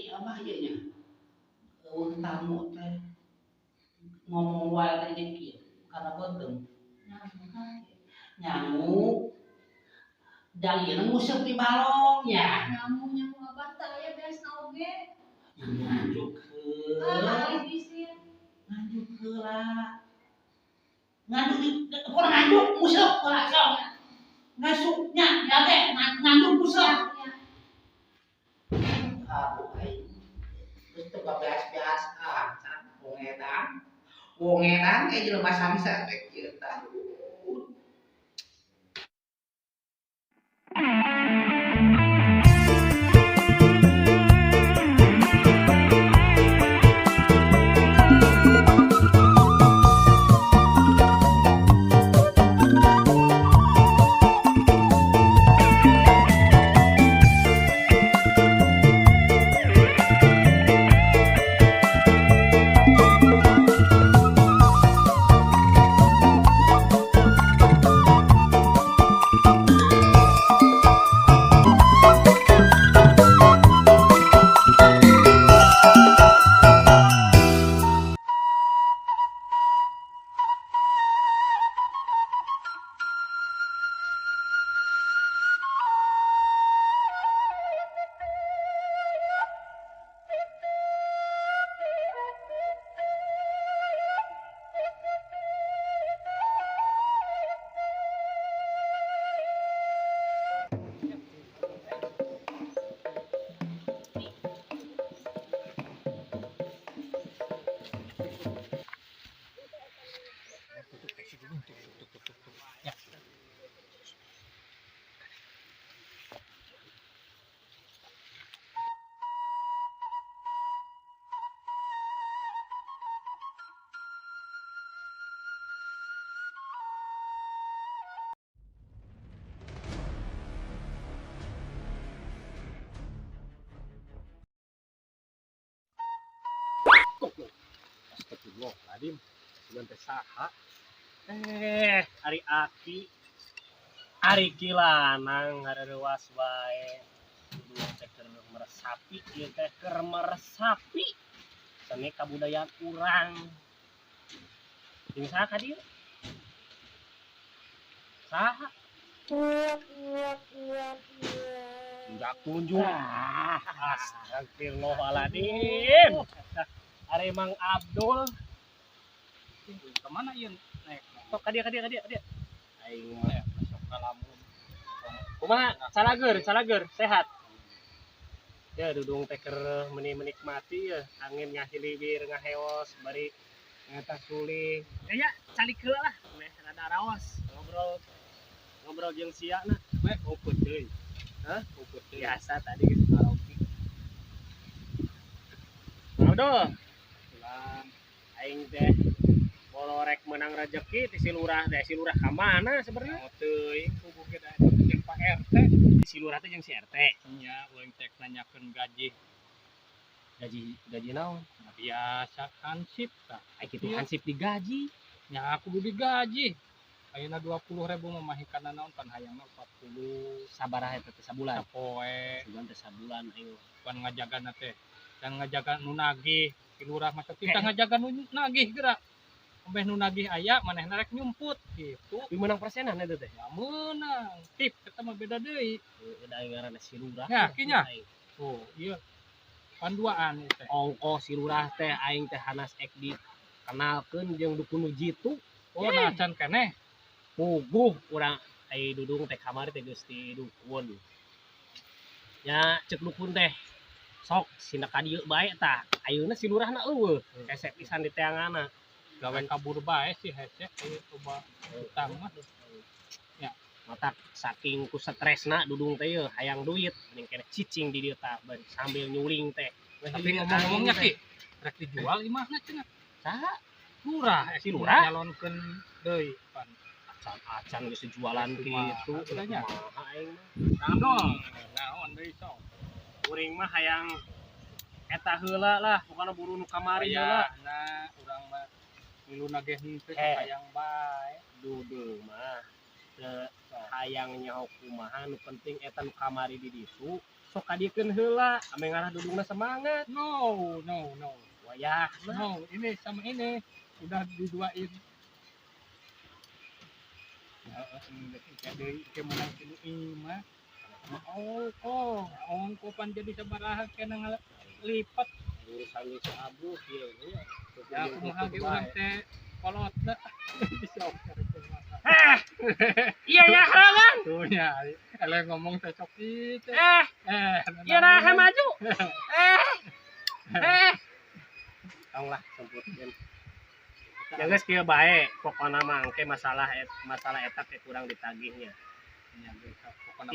Tapi abah ieu nya. Eueuh tamu teh ngomong wae teh jeung kieu kana beuteung. Nyangu. Dang ieu nguseup di balong nya. Nyamu nyamu abah teh aya beasna oge. Nganjuk heula. Ah, isin. Nganjuk heula. Nganjuk kurang nganjuk nguseup heula sok. Ngasuk nya nya teh nganjuk nguseup. Aduh aing. Geus teu beas-beas acan wong edan. Wong edan ge jelema samsa teh kieu tah. Astagfirullahaladzim, sugan teh saha? Ari aki, ari kilanang hareuwas wae. Kudu teh keur meresapi, ieu teh keur meresapi. Seni kabudayaan urang. Jeung saha ka dieu? Saha? Tunjuk tunjuk. Astagfirullahaladzim. Ari Mang Abdul. Kemana ieu naik? Sok ka dieu ka dieu ka dieu ka dieu. Aing mah Masuk ka lamun. Kumaha? Calager, calager, sehat. Ya dudung teh keur meuni menikmati ya, angin ngahiliwir ngaheos bari ngata suling. Ya ya, calik heula lah, meh rada raos ngobrol ngobrol jeung sia na. Weh, opo deui. Hah? Opo deui. Biasa tadi geus karaoke. Mang Abdul, Pulang. Aing teh bolorek menang rezeki ti si lurah teh, si lurah ka mana sebenarnya? Oh teuing kubu ge da jeung Pak RT. Si lurah teh jeung si RT. Nya uing tek nanyakeun gaji. Gaji gaji naon? Nah, biasa hansip tah. Ai kitu hansip digaji. Nya kudu digaji. Ayeuna 20.000 mah mahikana naon pan hayangna 40. Sabaraha eta teh sabulan? Sapoe. Sabulan teh sabulan aing. Pan ngajagana teh. Dan ngajaga nu nagih, si lurah mah kita ngajaga nu nagih geura. Ambeh nu nagih aya manehna rek nyumput gitu. Tapi meunang persenan eta teh. Ya meunang. Tip eta mah beda deui. Heueuh da aing ngaranna si lurah. Ya, kinya. Oh, iya. Panduaan ieu teh. Ongkoh si lurah teh aing teh hanas ek dikenalkeun jeung dukun nu jitu. Oh, nah can keneh. Puguh urang ai dudung teh kamari teh geus ti dukun. Nya ceuk dukun teh sok sina ka dieu bae tah. Ayeuna si lurahna eueuh. Hese pisan di teanganna. Gawe kabur bae si hese ieu coba utang mah. Ya, matak saking ku stresna dudung teh yeuh hayang duit mending keneh cicing di dieu tah bari sambil nyuling teh. Tapi ngomong-ngomongnya ki rek dijual imahna cenah. Saha? Lurah, si lurah nyalonkeun deui pan. Acan-acan geus jualan kitu. Kumaha aing mah. Naon? Naon deui sok. Kuring mah hayang eta heula lah, pokona buru nu kamari heula. Nah, urang mah milu nageh henteu hayang bae. Dudung mah teu Hayang nyaho kumaha nu penting eta nu kamari di ditu sok kadiekeun heula ame ngarah Dudungna semangat. No, no, no. Wayah. No, ini sama ini udah diduain. Heeh, deui ke menang tilu imah. Ongko, ongko pan jadi sabaraha kena ngalipat urusan si Abu kieu nya. Ya kumaha ge urang teh kolotna. Heh. Iya ya halangan. Tuh nya, ele ngomong teh sok ieu. Eh, iya nah maju. Eh. Eh. Tong lah semputkeun. Ya geus kieu bae, pokona mah engke masalah masalah eta teh kurang ditagihnya.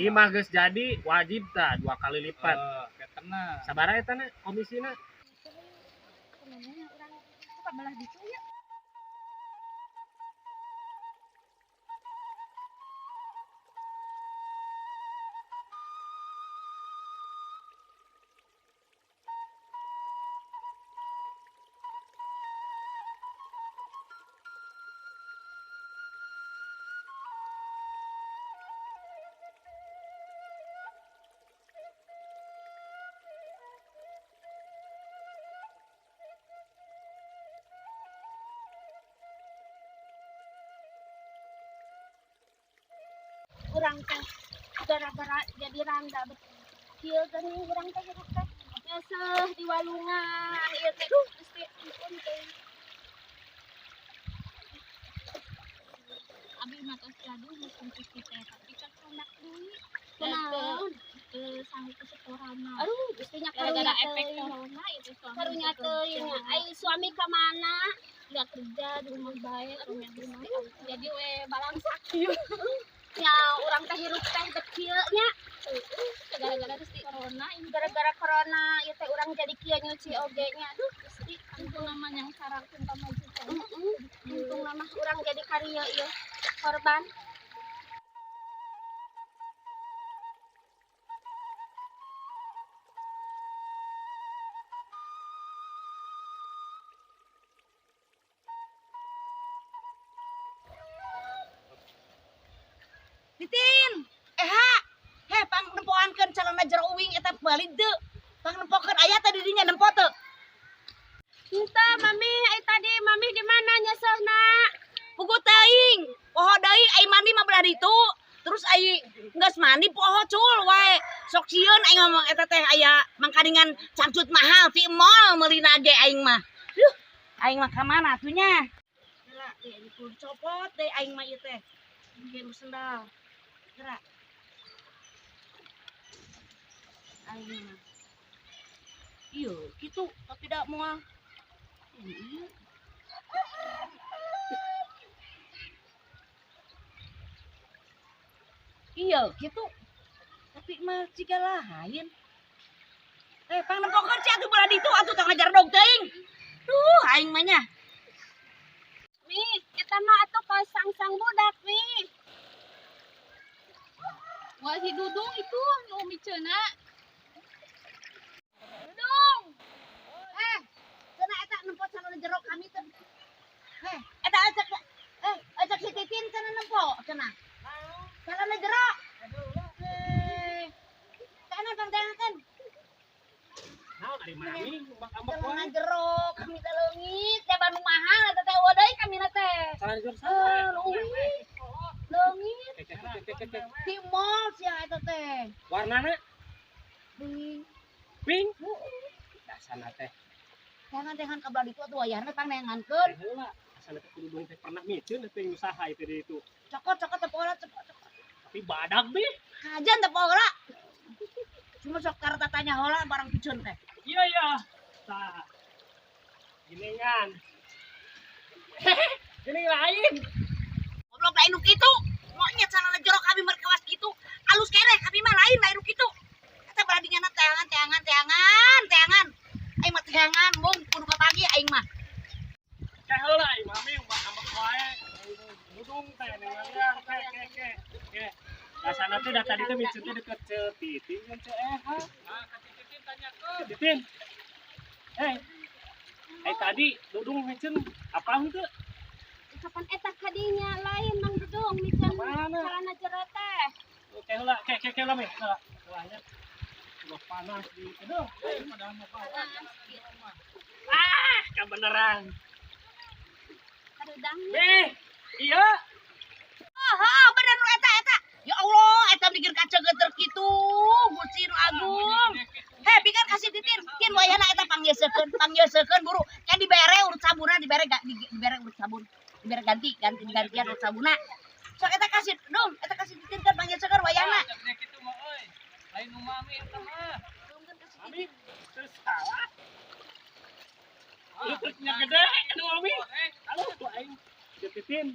Ieu mah geus jadi wajib tah 2 kali lipat. Heeh, Sabaraha eta na komisina? Urang suka belah ditu ya. Urang teh gara-gara jadi randa kieu geuning urang teh hirup teh nyeseh di walungan ieu teh duh Gusti ampun teh. Abi mah tos gaduh mesin cuci teh tapi kacandak deui kunaon teu sanggup setoran. Aduh Gusti nya gara-gara efek corona itu suami karunya teuing ai suami ka mana nggak kerja di rumah bae jadi we balangsak kieu. Ya urang teh hirup teh kieu nya gara-gara Gusti corona ini gara-gara corona ieu teh urang jadi kieu nyuci oge nya aduh Gusti untung mah yang sarakeun pamajikan untung mah urang jadi karieu ieu korban. Titin, eha, he pang nempoankeun calana jero uing eta balik teu. Pang nempokeun aya tadi dinya nempo teu. Henteu mami, ai tadi mami di mana nyesehna? Puguh teuing, poho deui ai mandi mah belah ditu. Terus ai geus mandi poho cul wae. Sok sieun aing ngomong eta teh aya mangkaningan cangcut mahal ti mall meulina ge aing mah. Duh, aing mah ka mana atuh nya? Geura, ieu copot deui aing mah ieu teh. Ge sendal. Gerak. Aing mah. Iya, gitu, tapi dak moal. Iya. Iya, gitu. Tapi mah jiga lain. Pang nempokeun sia atuh belah ditu atuh tong ngajar dog teuing. Duh, aing mah nya. Mi, eta mah atuh ka sang-sang budak, Mi. Wah, si Dudung itu nu miceuna. Dudung. Eh, cenah eta nempo calon jero kami teh. Eh, eta ajak ajak si Titin cenah nempo cenah. Calon jero. Eh, kana pang tangakeun. Naon ari mami ambek-ambek wae. Calon jero kami teh leungit, teh Bandung mahal eta teh eueuh deui kami na teh. Calon jero Eh, leuwih. Leungit. Di mall sia eta teh. Warnana Pink. Pink. Dasana teh. Jangan-jangan ka belah ditu atuh wayahna pang neangankeun. Heula, asana teh Dudung teh pernah miceun teh usaha itu di itu. Cokot-cokot teh pola cokot. Tapi badak bih. Kajian teh pola. Cuma sok kareta tanya heula barang piceun teh. Iya ya. Tah. Gilingan. Giling lain. Goblok lain nu kitu. Monyet calana jero kami merkawas kitu. Alus keneh kami mah lain lain nu kitu. Eta belah dinyana teangan teangan teangan teangan. Aing mah teangan mung kudu kapagi aing mah. Teh heula aing mami ambek wae. Dudung teh nengangan teh ke ke. Ke. Dasana teh da tadi teh miceun teh deket Ceu Titin jeung Ceu Eha. Ah, ka Titin tanyakeun. Titin. Eh. Eh tadi Dudung miceun apa henteu? Kapan eta kadinya lain Mang Dudung miceun Mana? calana jero teh. Ke heula, ke ke ke lah meh. Heula. Heula udah panas di aduh, padahal mah panas. Ah, kebenaran. Harudang. Meh, iya. Oh, bener nu eta eta. Ya Allah, eta mikir kacegeter kitu, Gusti nu agung. Heh, bikin kasih titin, tin wayahna eta panggiesekeun, panggiesekeun buru. Kan dibere urut sabunna, dibere dibere urut sabun. Dibere ganti, ganti gantian urut sabunna. Sok eta kasih dong, eta kasih titin kan panggiesekeun wayahna. Gede kitu mah euy. Lain nu mami eta mah. Mami, terus salah. Lututnya gede, nu mami. Halo, tuh aing. Titin.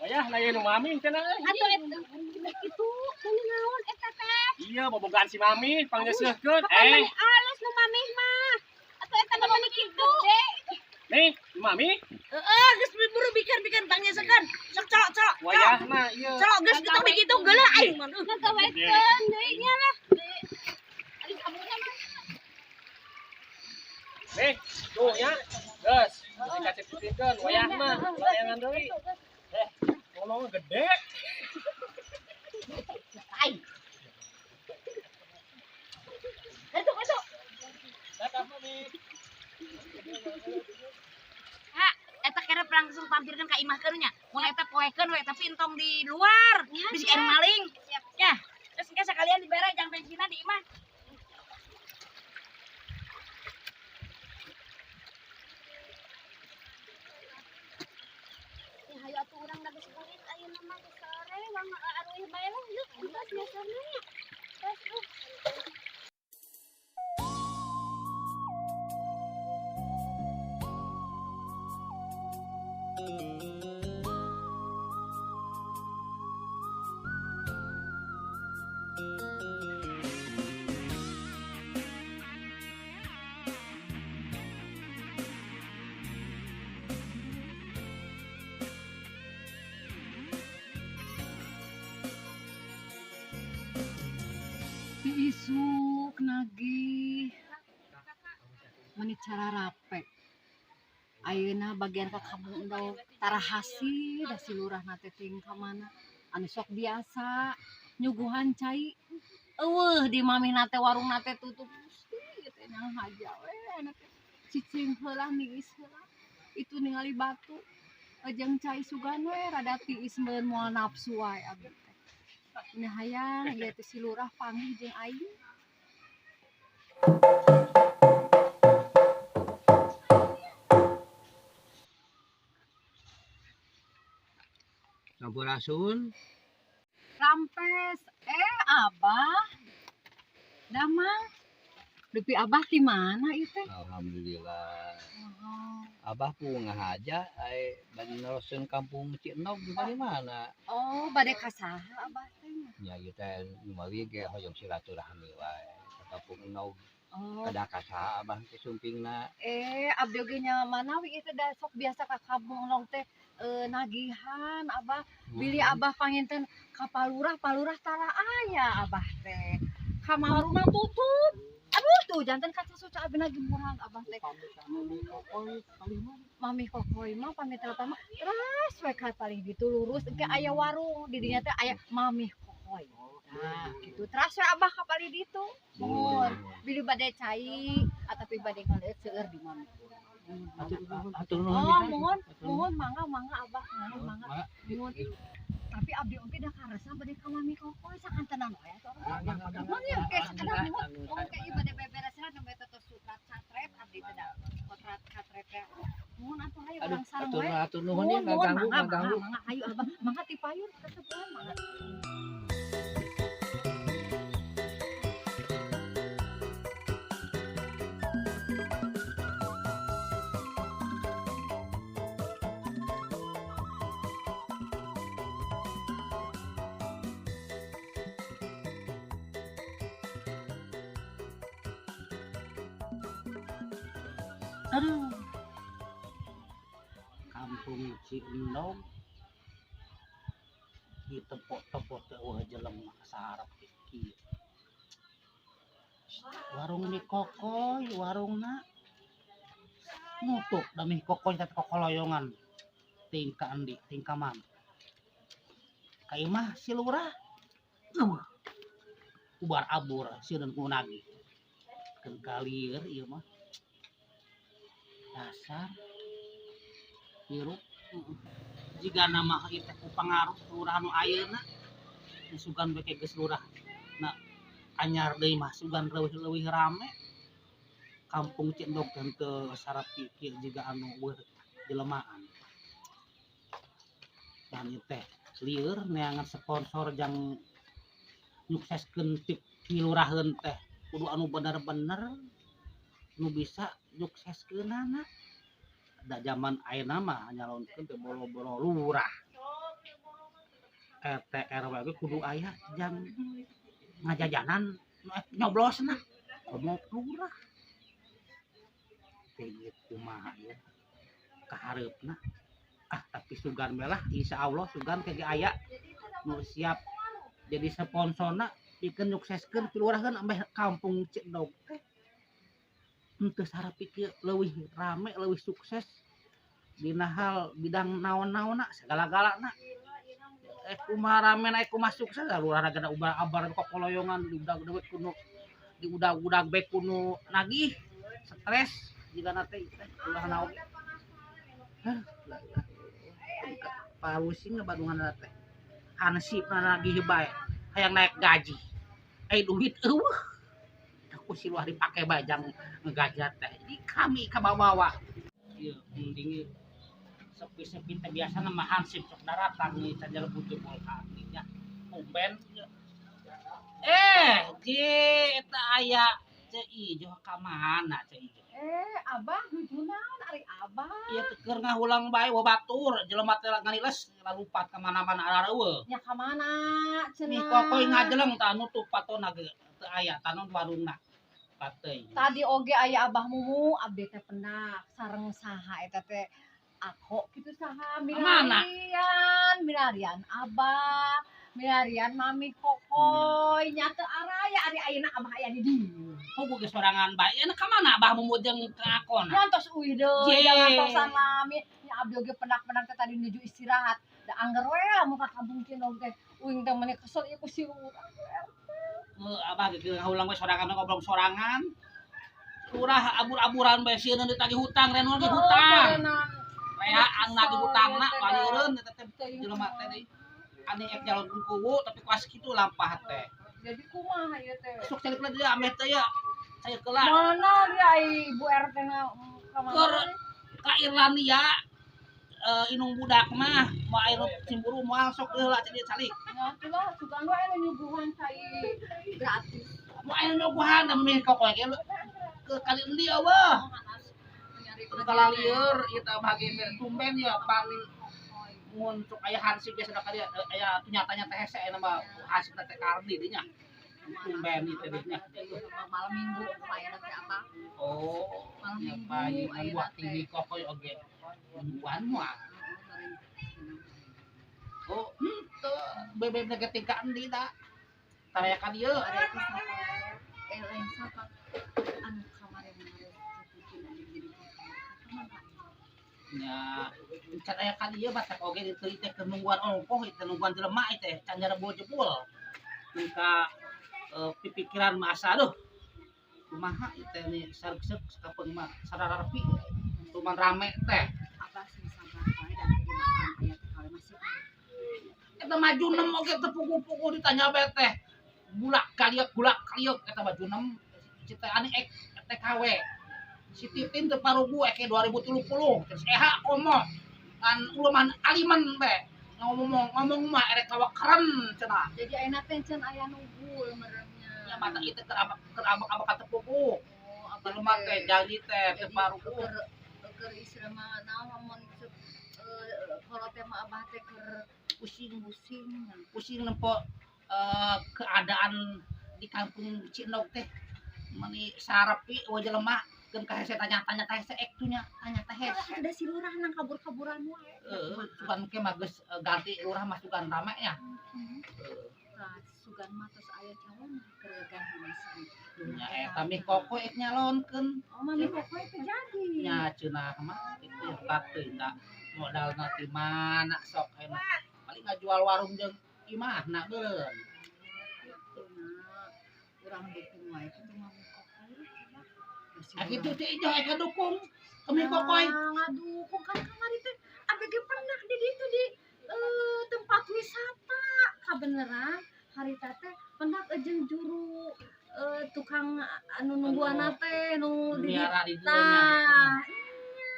Wayah lain nu mami cenah euy. Atuh eta kitu, meuni naon eta teh? Iya, bobogaan si mami panggiesekeun. Kapan Eh, meuni alus nu mami mah. Atuh eta mah meuni kitu. nih, nu mami. Heeh, geus buru bikin-bikin panggiesekeun. Sok colok colok. Colok. Wayahna ieu. Colok geus kitu dikitu geuleuh aing mah. Ngagawekeun deui nya lah. Ari sabunna mah. Nih, tuh ya. Geus, dikasih titinkeun wayahna. Layangan deui. Eh, ngomong gede. Aing. Itu itu. Dadah mami. Ha, eta kira langsung tampilkeun ka imah keun nya. Mun eta poekeun we tapi entong di luar. Bisi anu maling. Ya. Terus engke sekalian dibere jang bensinna di imah. Ya hayu atuh urang da geus burit ayeuna mah geus sore wang aruih bae lah yuk geus biasana nya. Geus uh. Isuk nagih meni cara rape ayeuna bagian ka kampung endog tarahasi da si lurahna teh ting ka mana anu sok biasa nyuguhan cai eueuh di mamihna teh warungna teh tutup Gusti teh nang haja we anu teh cicing heula niis heula itu ningali batu jeung cai sugan we rada tiis meureun moal nafsu wae abdi teh. Ini hayang ieu teh si lurah panggih jeung aing. Sampurasun. Rampes, Abah. Damang. Dupi Abah di mana ieu teh? Alhamdulillah. Oh, Abah pungah aja ai bade neroskeun kampung Ciendog di mana? oh bade ka saha Abah teh? Nya ieu teh numali ge hoyong silaturahmi wae ka kampung Enog. Oh, Kada ka saha Abah teh sumpingna. Abdi oge nya manawi ieu teh da sok biasa ka kampung Enog teh nagihan Abah. Bilih Abah panginten ka palurah, palurah tara aya Abah teh. Ka warungna tutup. Aduh tuh janten kaca suca abdi lagi murang Abah teh. Mami Kokoy mah pami telepon mah terus we ka paling ditu lurus engke aya warung di dinya teh aya Mami Kokoy. Nah, gitu terus we Abah ka paling ditu. Muhun bilih bade cai ataupun bade ngaleut seueur di Mami. Atur nuhun. Oh, mohon, mohon mangga mangga Abah, mohon mangga. Mohon. Tapi abdi oge da karesa bade ka Mami Kokoy sakantenan we atuh. Mohon ya ke sakedap mohon. Mohon ke ieu bade beberesna nembe tetes surat catret abdi teh da kotrat katret teh. Mohon atuh hayu Aduh, urang sareng atur we. atur nuhun ya Mohon mohon ngaganggu mangga mangga ngaganggu. mangga hayu Abah mangga ti payun tetep we mangga. Aduh. Kampung Ciendog di tepok-tepok teh eueuh jelema sarep kieu. Warung Mi Kokoy, warungna nutup da Mi Kokoy teh kokoloyongan. Tingka endi, tingka mana? Ka imah si lurah. Ubar abur sieun ku nagih. Keun kalieur ieu mah. Dasar hirup jika nama ieu teh ku pangaruh lurah nu ayeuna sugan beke geus lurah na anyar deui mah sugan leuwih-leuwih rame kampung Cindog teu sarapi kieu jiga anu eueuh jelemaan. Dan ieu teh lieur neangan sponsor jang nyukseskeun piluraheun teh kudu anu bener-bener nu bisa nyukseskeunana. Da zaman ayeuna mah nyalonkeun teh boro-boro lurah. RT RW ge kudu aya jang ngajajanan nyoblosna komo lurah. Teh ieu kumaha ieu kahareupna. Ah tapi sugan we lah insyaallah sugan ke ge aya nu siap jadi sponsorna pikeun nyukseskeun piluraheun ambeh kampung Cindog teh henteu sarapi kieu leuwih rame leuwih sukses dina hal bidang naon-naonna sagala-galana. Kumaha rame kumaha sukses lurah gada ubar-abar kokoloyongan diudag-udag kuno diudag-udag bae kuno nagih stres jigana teh lurah naon. Hah parusing bandungan teh hansip nagih bae hayang naik gaji ai duit eueuh ku si luar dipake bae jang ngegajat teh jadi kami kabawa ieu mending sepi-sepi teh biasana mah hansip sok daratang nih can jebol ka nya tumben ji eta aya Ceu Ijo ka mana Ceu Ijo Abah nuju naon ari abah ieu teh keur ngahulang bae wa batur jelema teh ngaliles lalupat ka mana-mana arareueuh nya ka mana cenah nih kokoy ngajeleng tah nutup patona ge teu aya tanon warungna pateuy tadi oge aya abah mumu abdi teh pendak sareng saha eta teh ako kitu saha milarian milarian abah milarian mami kokoy nya teu araya ari ayeuna abah aya di dieu hugu geus sorangan bae nya ka mana abah mumu jeung ka akona nya tos uih deui ngantosan lami nya abdi oge pendak-pendak teh tadi nuju istirahat da angger we lamun ka kampung Cindog teh uing teh meuni kesel ieu ku si urang abah ge ngaulang we sorangan ngobrol sorangan lurah abur-aburan bae sieun ditagih hutang renol ge hutang reaan nagih hutangna baleureun eta teh jelema teh deui ane ek nyalon kuwu tapi kuas kitu lampah teh jadi kumaha ieu teh sok calik deui ameh teh ya saya keula mana dia ibu RT na ka mana ka Irlandia inung budak mah moal aya cimburu moal sok heula calik calik nya atuh sugan we aya nyuguhan cai gratis moal aya nyuguhan meh kokoy ge ke kali endi eueuh kalalieur ieu teh bagi tumben ya pan mun cuk aya hansip biasa ka dieu aya nyatanya teh hese aya mah hansip teh kardi dinya tumben ieu teh nya malam minggu aya teh apa oh malam minggu aya buah tinggi kokoy oge mingguan moal oh henteu bebeb ge tingkah endi da taraya ka dieu lain sapa anu kamari nya can aya ka dieu batak oge ditu teh keur nungguan ongkoh teh nungguan jelema teh can jebul ka pipikiran mah asa aduh kumaha ieu teh ni sareuksek sakapeung mah sararapi cuman rame teh abah sing sabar wae da makan aya teh kawe masih eta maju nem oge teu puguh-puguh ditanya bae teh bulak kaliuk eta maju nem cita ane ek TKW si Titin teu parugu ek 2030 terus eha komo ngan uluman aliman bae ngomong mah erek kawakeren cenah jadi ayeuna teh can aya nugul meremnya nya mata ieu teh keur abak-abak ka teu puguh oh jelema teh jadi teh teu parugu keur istri mah naon lamun kalau teh mah abah teh keur pusing-pusing pusing nempo keadaan di kampung Cindog teh meni sarepi we jelema keun ka hese tanya-tanya teh hese ek tuh nya tanya teh hese ada si lurah nang kabur-kaburan wae sugan ke mah geus ganti lurah mah sugan rame nya sugan mah tos aya calon keur ganti nya eta mih kokoy ek nyalonkeun oh mami kokoy teh jadi nya cenah mah kitu teuing da modalna ti mana sok ayeuna paling ngajual warung jeung imahna beureun kitu na. Urang dukung wae kitu Mami Kokoy. Ah kitu teh ieu aya dukung Mami Kokoy. Ngadukung kan kamari teh abi ge pernah di ditu di tempat wisata kabeneran harita teh pernah jeung juru tukang anu nungguanna teh nu di Miara di dieu nya. Nah, iya.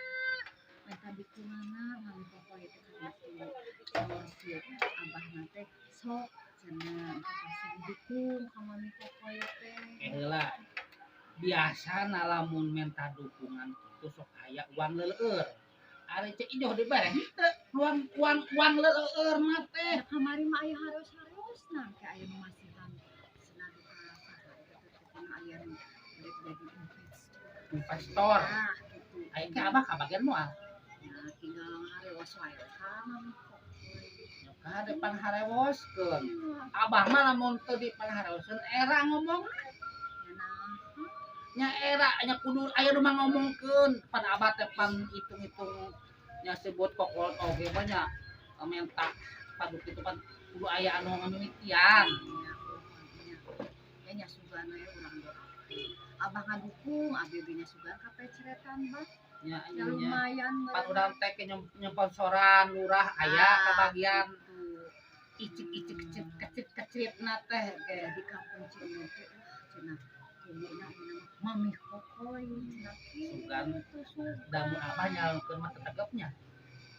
Minta dukunganna Mami Kokoy teh ka ditu. Saur si abahna teh sok cenah pasti didukung ka Mami Kokoy teh. Eh heula. Biasana lamun menta dukungan kitu sok aya uang leleur. Ari Ceu Ijoh dibere henteu uang uang uang leleur mah teh. Ya kamari mah aya hareus-hareusna ke aya nu masihan cenah duka saha eta teh pokona aya nu rek jadi investor. Investor. Nah, gitu. Aya ke abah kabagian moal. Nah, tinggal ngarewas wae ka Mami Kokoy. Ka depan harewoskeun. Iya, Abah mah lamun teu dipangarewoskeun era ngomong ya nah. nya era nya kudu aya nu mah ngomongkeun pan abah teh pan hitung-hitung nya sebut kokolot oge mah nya minta padu kitu pan kudu aya anu ngamimitian. Nya, nya. Ya nya sugan we urang doakeun. Abah ngadukung, abi ge nya sugan kapeceretan bah. Nya Ya nya lumayan pan urang teh ke nyponsoran lurah aya Ah, kabagian gitu. icik-icik kecil kecil kecilna teh ge. Di kampung Ciendong teh wah cenah kuwuna ayeuna mah Mami Kokoy cenah Sugan. kitu sugan. Da mun abah nyalonkeun mah tetegepnya.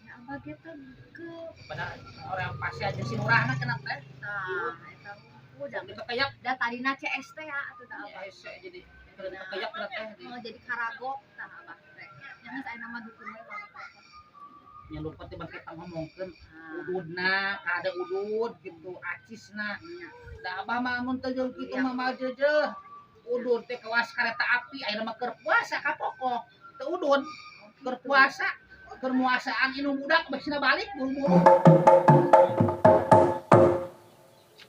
Ya abah ge tegep. Padahal orang pasti aja si lurahna kena teh. Tah eta hungkul da Kita kayak da tadina CS teh ya atuh da abah. ya hese jadi kayak kena teh di Mau jadi karagok tah abah teh. Nya geus ayeuna mah dukung we Mami Kokoy. Nya lupa teh bangke ngomongkeun Ah, ududna kada udud gitu acisna. nya. Da abah mah mun teu jeung kitu mah mal jeujeuh. Udud teh kawas kareta api ayeuna mah keur puasa ka pokok. Teu udud Oh, keur gitu. puasa keur muasaan inum budak besina balik buru-buru.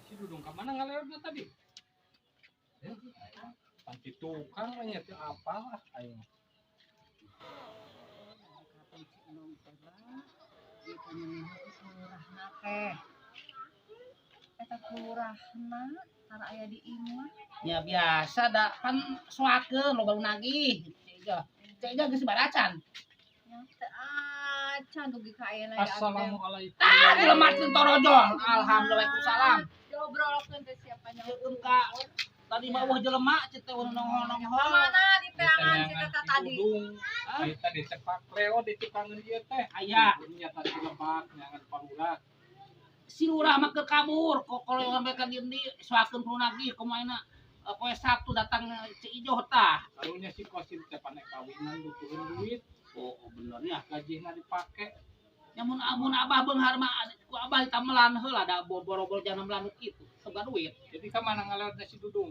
Si Dudung ka mana ngaleodna tadi? Panti tukang we nya teu apal ah aing. Kampung Ciendong teh bah. Ieu teh nyeunah kelurahna teh. Eta kelurahna tara aya di imah. Ya biasa da pan soakeun loba nu nagih. Ceu Ijoh geus baracan. Nya teu acan dugi ka ayeuna ya abdi teh. Assalamualaikum. Tah jelema teu torojol. Alhamdulillah waalaikumsalam. Diobrolkeun teh siapa nya. Jeung ka tadi mah eueuh jelema ceu teh nongol-nongol. Mana di teangan si teh tadi? Dudung. Ai tadi cepak leo di tukangan ieu teh. Aya. Nya tadi lebak nyangan palurah. Si lurah mah keur kabur kok kalau sampai ka dieu di soakeun perlu nagih kumaha ayeuna poe Sabtu datang Ceu Ijoh tah. Karunya si Kosim teh pane kawinan butuhin duit, Oh, oh benernya. gajihna dipake. Nya mun amun abah beunghar mah ku abah ditamelan heula da boro-boro jangan melan nu kitu. Soga duit. Jadi ka mana ngaleodna si Dudung?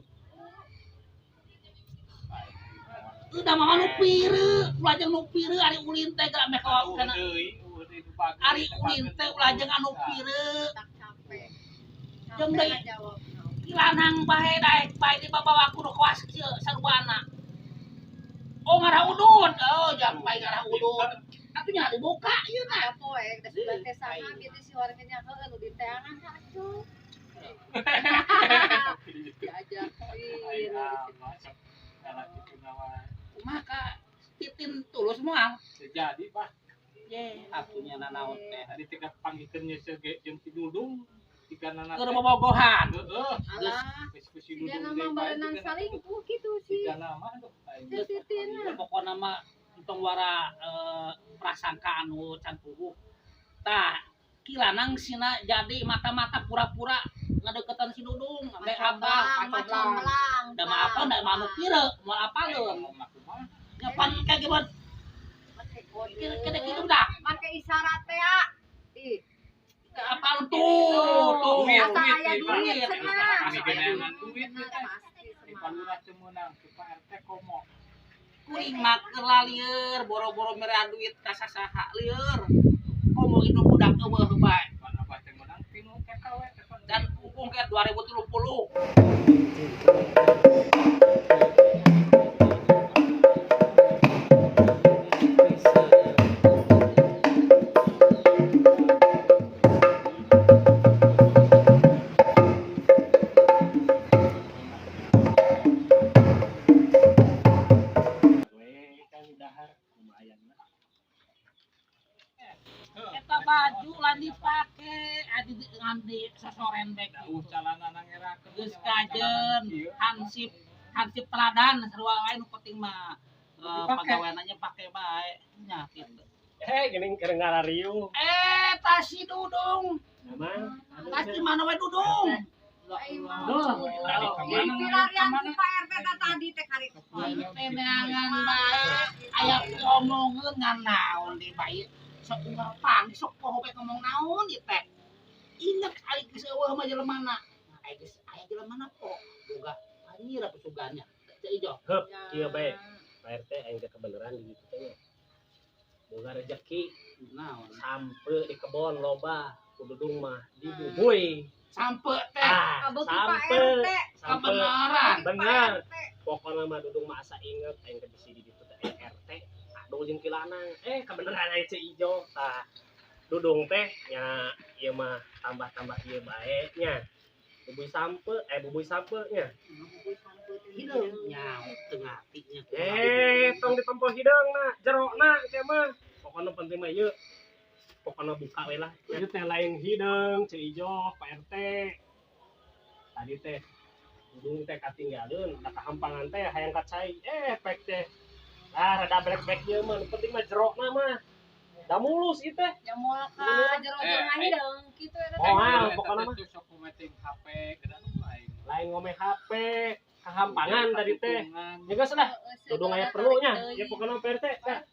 Udah mah nu pireuk, ulah jeung nu pireuk ari ulin teh geura meh kawa Eueuh kana deui, eueuh deui nu bagus. ari ulin teh ulah jeung anu pireuk. Tak capek. Jeung Capek deui. ngajawab. Ilanang bae daek bae dibabawa kudu kawas kieu sarwana. Oh ngarah udud. Oh jang bae ngarah udud. Atuh nya dibuka ieu na. Aya poe da sugan teh saha bieu teh si warga nya heueuh nu di teangan atuh. Diajak Ai masuk salah kitu nawa. Kumaha ka titin tulus moal. Teu jadi bah. Ye, atuh nya nanaon teh. Tadi teh kapanggihkeun nya sege jeung si Dudung tiga nana Keur bobogohan. Heeh. Alah, Geus ku si tiga Dudung nama deui bae, barenang tiga salingkuh gitu sih. Tiga nama aduh aing. Si Titin. Pokona mah entong wara prasangka anu can puguh. Tah, kilanang sina jadi mata-mata pura-pura ngadeukeutan si Dudung, ambe abah Macam kacoblang. melang. Da mah apa da mah anu pireuk, moal apaleun. Ngomong kumaha? Nya pan kayak gimana? Make kode. Kira kitu dah. Make isyarat teh ya. Ih, Apal tuh, tuh. Duit, asa aya duit, duit duit. cenah. Ini geneangan duit Bener, teh. pasti Di semangat. palurah teu meunang, ke Pak RT komo. Kuring mah keur lalieur, boro-boro mere duit ka sasaha lieur. Komo indung budak eueuh bae. Pan abah teu meunang tinu TKW teh pan. Dan pupung ke 2030. Hayangna. Eta baju lan dipake adi ngambi sosoren bek. Calana nangerakeun. Geus kajen hansip hansip teladan sarua wae nu penting mah pagaweananya pake bae nya kitu. Geuning keur ngarariuh. Tas si Dudung. Memang. Tas di mana we Dudung? Duh, pilarian ku Pak RT tadi teh karek. Neangan bae aya omongeun ngan naon di bae. Sok unggal pang sok poho bae ngomong naon ieu teh. Inget ari geus eueuh mah jelemana. Ai geus aya jelemana kok boga anjir apa sugannya. Teh ijo. Heup, ieu bae. Pak RT aing teh kebeneran di ditu teh. Boga rejeki naon? Sampe di kebon loba ku Dudung mah dibubuy. Sampe teh. Sampe. Kebenaran. Bener. Pokona mah Dudung mah asa inget aing teh bisi di ditu teh aya RT. Aduh jeung kilanang. Kebeneran aya Ceu Ijo. Tah Dudung teh nya ieu mah tambah-tambah ieu bae nya. Bubuy sampe, bubuy sampe nya. Bubuy sampe teh hideung nya teu ngarti nya. Tong ditempo hideungna, jerona teh mah. Pokona penting mah ieu. Pokona buka we lah. Ieu teh lain hideung Ceu Ijo, Pak RT. Tadi teh Dudung teh katinggaleun, da kahampangan teh hayang ka cai. Pek teh. Ah, rada brek-brek ieu mah, nu penting mah jerona mah. Da mulus ieu teh. Ya moal ka jero-jero hideung kitu eta teh. Moal pokona mah. Sok ngometing HP geura nu lain. Lain ngome HP, kahampangan tadi teh. Ya geus lah. Dudung aya perlu nya. Ya pokona Pak RT. Tah.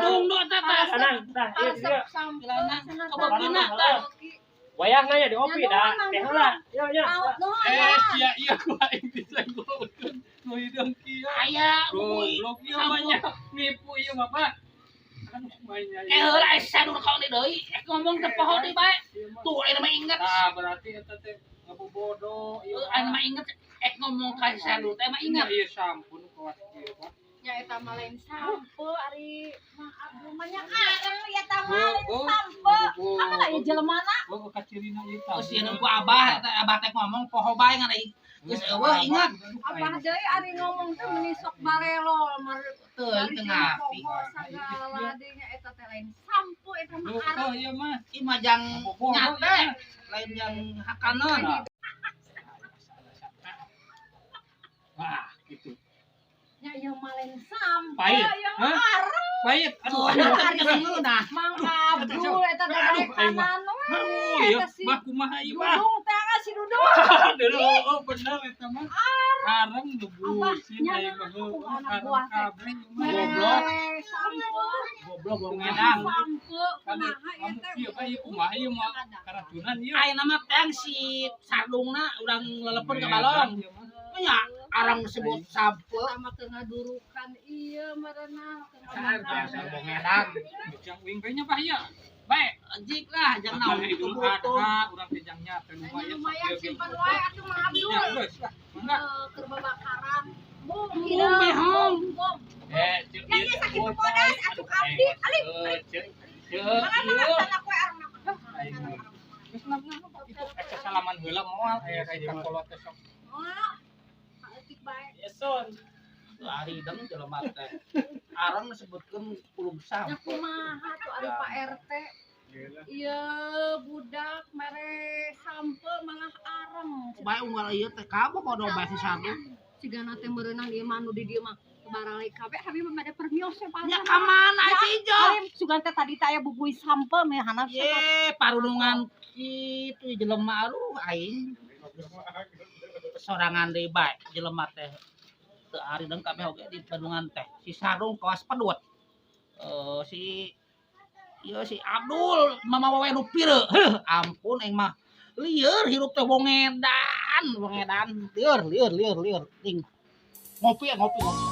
Dung do teh tah. Tenang, tah ieu dia. Kabeukina tah. Wayahna nya di opi dah. Teh heula. Yo nya. Sia ieu ku aing disenggolkeun. Nu hideung kieu. Aya goblok ieu mah nya nipu ieu mah Pak. Heula aya sadur kaon deui. Ngomong teh poho deui bae. Tuh ayeuna mah inget. Tah berarti eta teh ngabobodo ieu. Ayeuna mah inget ngomong ka sadur teh mah inget. Ieu sampun kawas kieu Pak. Nya eta mah lain sampe ari Mang Abdul mah nya areng eta mah lain sampe. Apa ieu jelemana? Heuh kacirina ieu tah. Geus sieun ku abah eta abah teh ngomong poho bae ngan geus eueuh inget. Abah deui ari ngomong teh meuni sok barelo mar teu teu ngarti. Sagala deui nya eta teh lain sampe eta mah areng. Heuh ieu mah. Ieu mah jang nyate lain jang hakaneun. Wah, gitu. Nya ieu mah lain sampe ieu mah areng. Pahit. Aduh, Mang Abdul eta daek kanan we. Mah kumaha ieu mah? Dudung teh si Dudung. Oh, bener eta mah. Areng debusin aing mah. Areng kabeh goblok. Goblok wong edan. Sampe kumaha ieu teh? Ieu mah ieu kumaha ieu mah karacunan ieu. Ayeuna mah teh si sardungna urang lelepeun ka balong. Nya arang disebut sampe sama teu ngadurukan ieu merenang teu ngadurukan wong edan. Jang uing teh nya bah ieu. Bae, jik lah jangan naon Idul Adha urang teh jangnya teh lumayan. Lumayan simpan wae atuh Mang Abdul. Ya geus lah. Mangga. Keur babakaran. Bung behong. Ya ieu sakit bodas atuh abdi. Alih. Ceu. Mangga sana kowe areng. Geus itu ece salaman heula moal aya ka kolot teh sok. Moal. Saeutik bae. Eson. Ari deung jelema teh. Areng disebutkeun kulub sampe. Nya kumaha tuh ari Pak RT. Ieu budak mere sampe malah areng. Bae unggal ieu teh kamu bodoh bae si sardung. Cigana teh meureunang ieu mah nu di dieu mah baralai kabeh abi mah bade permios we Nya ka mana si Ijo? Sugan teh tadi teh aya bubuy sampe meh hanap. Ye, parunungan kitu jelema aduh aing. Sorangan deui bae jelema teh. Teu ari deung kabeh oge di Bandungan teh. Si Sarung kawas pedut. Si ieu si Abdul mama wae nu pireu. Heuh, ampun aing mah. Lieur hirup teh wong edan, lieur lieur lieur lieur. Ting. Ngopi ngopi ngopi.